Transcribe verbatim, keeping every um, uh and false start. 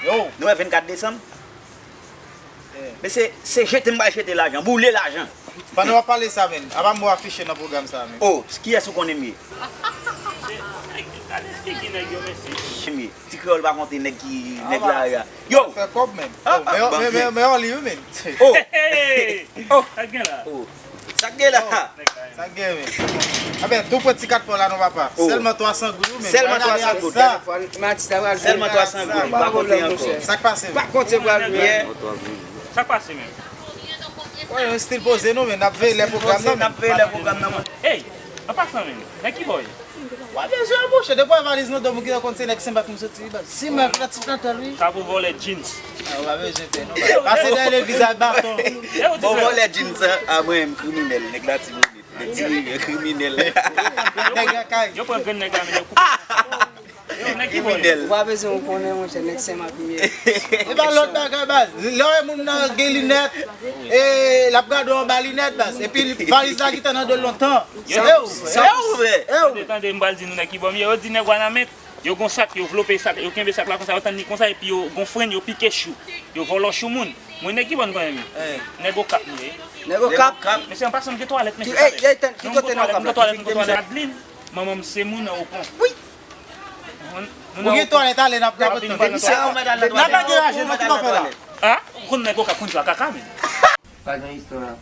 Nou wè vennkat desanm? Men se, se jete m pral jete lajan, boule lajan. Pandan w ap pale sa, men, apa m wè w afiche nan pwogram sa, men. Oh, kiyès ou konnen m ye? M ye. Ti kreyòl pa konte nèg ki, nèg lari a. Yo! Fè kòb, men. Oh, men, men, men, men, oli wi, men. Oh! Oh! Sa k gen la? Oh! Sa k gen la? Sa k gen, men. Anben, tou pran ti kat pa w la non, papa. Oh. Sèlman twa san goud, wi, men. Sèlman twa san goud. Sèlman twa san goud. Pa konte ankò. Sa k pase, men? Pa konte pral byen. Sa k pase, men? Wè, yon stil poze nou, men. N ap veye lè pwogram nan, men. N ap veye lè pwogram nan, men. Hey, an pasan, men. Nan ki bò w ye? W ap bezwen anboche. Depi w wè valiz nan do m, ou gentan konn se nèg Senmak m soti, wi, baz. Senmak la ti flantèl, wi. Sa pou vòlè jeans. Ah, w pa bezwen pè, non, baz. Pase dèyè legliz ak baton. Bon, vòlè jeans, a mwen, m kriminèl. Nèg la ti bolit. Nèg ti kriminèl. Nèg lakay. Yo pran grenn nèg la, men yo koupe. Yo, nèg ki bò yo? Kriminèl. Ou pa bezwen w konnen, monchè, nèg Senmak m ye. E pa lòt bagay, baz. Lè w wè moun nan gen linèt, e l ap gade w anba linèt, baz. Epi valiz la gentan nan do l lontan. Yo, e w, e w, e w. Tande, tande, m pral di nou nèg ki bò m ye. Yo di nèg Wanament, yo gon sak, yo vlope sak, yo kenbe sak la konsa, yo tann li konsa, epi yo gon frenn, yo pike chou. Yo vòlò chou moun. Mwen nèg ki bò n konnen m ye? Nèg Okap m ye. Nèg Okap? Mesye, an pasan m gen twalèt, mesye. Ki kote nan Okap la? M gen twalèt, m gen twalèt. Adeline, manman m se moun nan Opon. Wi. Ou gen twalèt, ale, n ap, n ap tann. N ap lage raje, non, ki w ap fè la? Ah, ou konn nèg Okap konn jwe a kaka, men. Pa gen istwa.